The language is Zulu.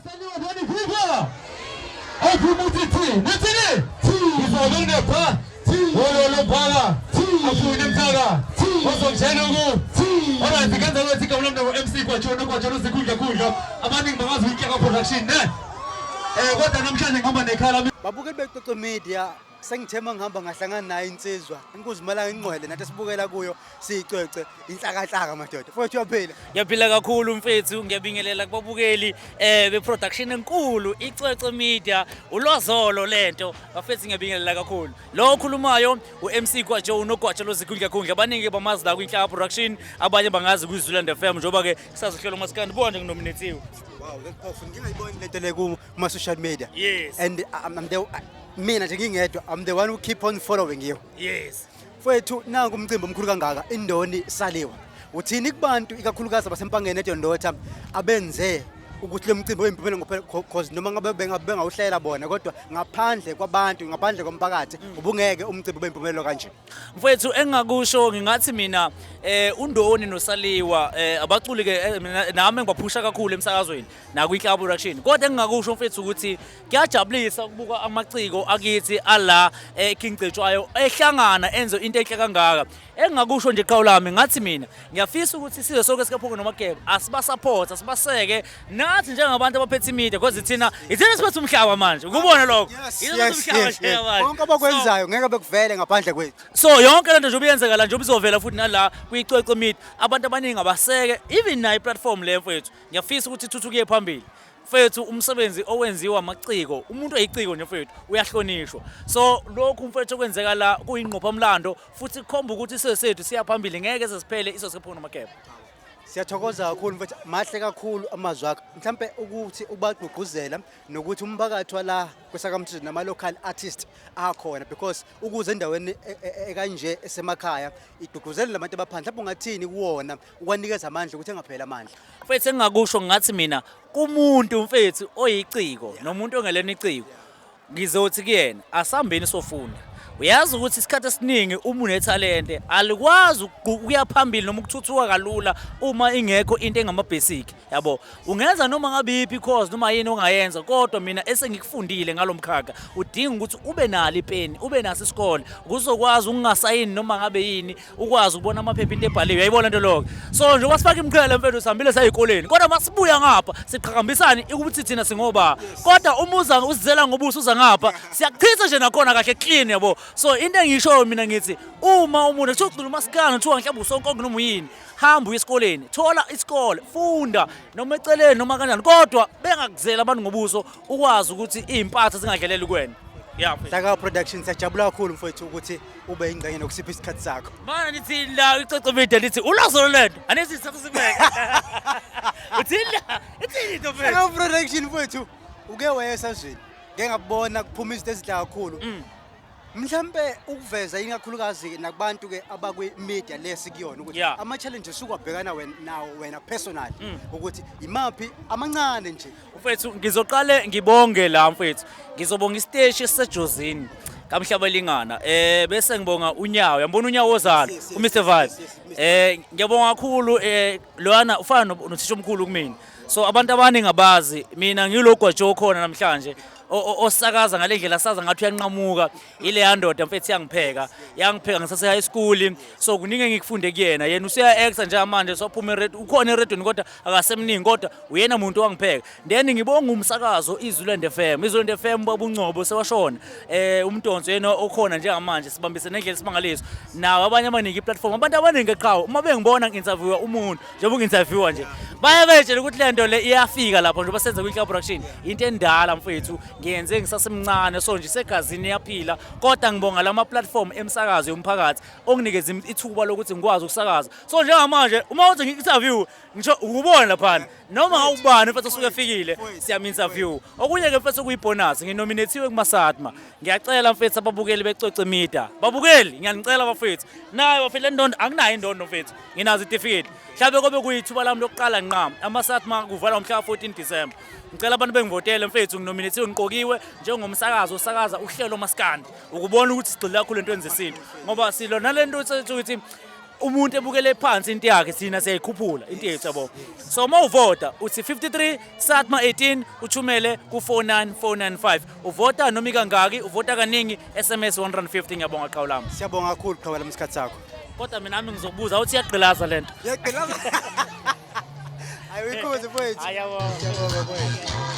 Nosaliwa ndani viva. Ophumuthi thi. Nithini? Ngizobona pha. Wolo lombala. Afune mthaka. Ozongitshela uku. Alright, ngenza ukuthi igama lami MC Kwatshona Kwatshona uzikhundla khundla. Abaningi bangazi uyihlaka production ne. Kodwa namhlanje ngihamba nekhala. Babukeli beCoco Media, sengithe mangihamba ngahlangana nayo insizwa inkuzimalanga ingcwele, nathi sibukela kuyo siyicwece inhlakahlaka madoda. Mfowethu, uyaphila? Ngiyaphila kakhulu mfethu, ngiyabingelela kubabukeli beproduction enkulu Icwecwe Media, ulwazolo lento. Bafethu, ngiyabingelela kakhulu. Lo okhulumayo uMC Gwajo, unogwajo lozikhundla khundla. Abaningi bamazi la kwinhlaka production, abanye bangazi kwiZululand FM njengoba ke kusazohlelwa umaskandi, buka nje nginominatiwe. Wow, that's powerful. Ngingayiboni lento le kuma social media. And I'm the mina nje ngingedwa, I'm the one who keep on following you. Mfowethu, nanku umcimbi omkhulu kangaka, Indoni Saliwa. Uthini kubantu, ikakhulukazi abasempangeni eDondotha, abenze ukuthi lo mcimbi oyimpumelelo ngophela, cause noma ngabe bengawuhlela bona, kodwa ngaphandle kwabantu, ngaphandle komphakathi, ubungeke umcimbi ube impumelelo kanje? Mfowethu, engingakusho ngingathi mina uNdoni noSaliwa abaculi ke, mina nami ngibaphusha kakhulu emsakazweni nakwinhlaka production. Kodwa engingakusho mfethu ukuthi kuyajabulisa ukubuka amaciko akithi ala eKing Cetshwayo ehlangana enze into enhle kangaka. Engingakusho nje qhawu lami, ngathi mina ngiyafisa ukuthi sizwe sonke sikaphunga noMageba asibasupport, asibaseke nathi njengabantu abaphethe imedia, because thina ithina siphethe umhlaba manje, ukubona lokho. Ithina siphethe umhlaba njengamanje. Konke abakwenzayo ngeke bekuvele ngaphandle kwethu. So yonke lento njengoba iyenzeka la, njengoba izovela futhi nala kwiCwecwe Media, abantu abaningi abaseke even nayo iplatform le mfethu. Ngiyafisa ukuthi ithuthuke phambili. Mfethu, umsebenzi owenziwa amaciko, umuntu oyiciko nje mfethu uyahlonishwa. So lokhu mfethu okwenzeka la kuyingqophamlando futhi kukhomba ukuthi isizwe sethu siya phambili, ngeke sesiphele isizwe sikaphunga noMageba. Siyathokoza kakhulu mfethu, mahle kakhulu amazwi akho. Mhlambe ukuthi ubagqugquzela nokuthi umphakathi wala kwesakamthizo nama local artist akhona, because ukuze endaweni ekanje esemakhaya igqugquzela labantu abaphandle, mhlawumbe ungathini kuwona ukwanikeza amandla ukuthi engapheli amandla? Mfethu, engingakusho ngathi mina kumuntu mfethu oyiciko nomuntu ongelena iciko, ngizothi kuyena asambeni sofunda. Uyazi ukuthi isikhathi esiningi uma unethalente alikwazi ukuya phambili noma ukuthuthuka kalula uma ingekho into engama-basic yabo. Ungenza noma ngabe iyiphi course noma yini ongayenza, kodwa mina esengikufundile ngalo mkhakha, udinga ukuthi ube nalo ipeni, ube naso isikole ukuzokwazi ukungasayini noma ngabe yini, ukwazi ukubona amaphepha into ebhaliwe, uyayibona into lokho. So njengoba sifake imiqhele mfethu, sihambile sayikoleni, kodwa masibuya ngapha siqhakambisani ukuthi thina singoba, kodwa uma uza uzizela ngobuso uza ngapha siyakuchitha nje nakhona kahle clean yabo. So into engishoyo mina ngithi uma umuntu kuthiwa ucula umasikandi, kuthiwa mhlawumbe usonkonke noma uyini, hamba uye esikoleni, thola isikole, funda noma eceleni noma kanjani, kodwa bengakuzeli abantu ngobuso, ukwazi ukuthi iy'mpatha zingadleleli kuwena ya mfethu. Hlaka Production, siyajabula kakhulu mfowethu ukuthi ube ingxenye nokusipha isikhathi sakho. Mana nithi la icoco media lithi ulazolo lento anithi sithatha sibeke uthini la, ithini into mfethu? Hlaka Production mfowethu, uke wayesazweni ngeke ngakubona kuphuma izinto ezinhle kakhulu. Mhlambe ukuveza ikakhulukazi nakubantu ke abakwi media lesikuyona ukuthi ama challenges ukwabhekana wena nawo wena personally, ukuthi imaphi amancane nje? Mfethu, ngizoqale ngibonge la mfethu, ngizobonga isiteshi esisejozini kamhlaba bese ngibonga unyawo, yambona unyawo ozalo Yes, uMr Vibe. yes, Mr. Ngiyabonga kakhulu, loyana ufana nothisha omkhulu kumina. So abantu abaningi abazi mina ngilogwajo okhona namhlanje osakaza ngale ndlela saza ngathi uyanqamuka ile yandoda mfethu, yangipheka yangipheka ngisase high school. So kuningi engikufunde kuyena. Yena usuya actor njengamanje, sophuma ered, ukhona eredweni kodwa akasemningi, kodwa uyena muntu owangipheka. Then ngibonga umsakazo iZululand FM, iZululand FM babungcobo sewashona, umdonso yena okhona njengamanje, sibambise nendlela isimangaliso nawo. Abanye abaningi iplatform, abantu abaningi eqhawe uma bengibona ngi-interviewa umuntu njengoba ungi-interviewa nje, baye betshela ukuthi le nto le iyafika lapho njengoba senze kwi-Club Production. Into endala mfethu ngiyenze ngisasemncane, so nje isegazini, iyaphila. Kodwa ngibonga lama platform emsakazo yomphakathi onginikeza ithuba lokuthi ngikwazi ukusakaza. So njengamanje uma uthi ngi-interview, ngisho ukubona laphana noma awubani mfethu osuke efikile, siyam-interview. Okunye-ke mfethu okuyibonus, nginominathiwe kuma-SATMA. Ngiyacela mfethu ababukeli beCwecwe Media, babukeli ngiyanicela bafethu, nayo bafethu le ndondo, anginayo indondo mfethu, nginazo itifiketi. Mhlawumbe kobe kuyithuba lami lokuqala nqa ama-SATMA kuvalwa ngomhla ka-14 December. Ngicela abantu bengivotele mfethu, nginominathiwe, ngiqokiwe njengomsakazi osakaza uhlelo maskandi, ukubona ukuthi sigxile kakhulu entweni zesintu, ngoba silo nale nto sethu ukuthi Umuntu ebukele phansi into yakhe, thina siyayikhuphula into yethu, yabo. So uma uvota uthi 53 Satma 18, uthumele ku-49495. Uvota noma ikangaki, uvota kaningi, SMS 150. Ngiyabonga, qhawe lami. Siyabonga kakhulu, qhawe lami, isikhathi sakho. Kodwa mina nami ngizokubuza, uthi iyagqilaza lento? Yagqilaza. Ayikhuze, mfowethu. Ayabonga. Siyabonga, mfowethu.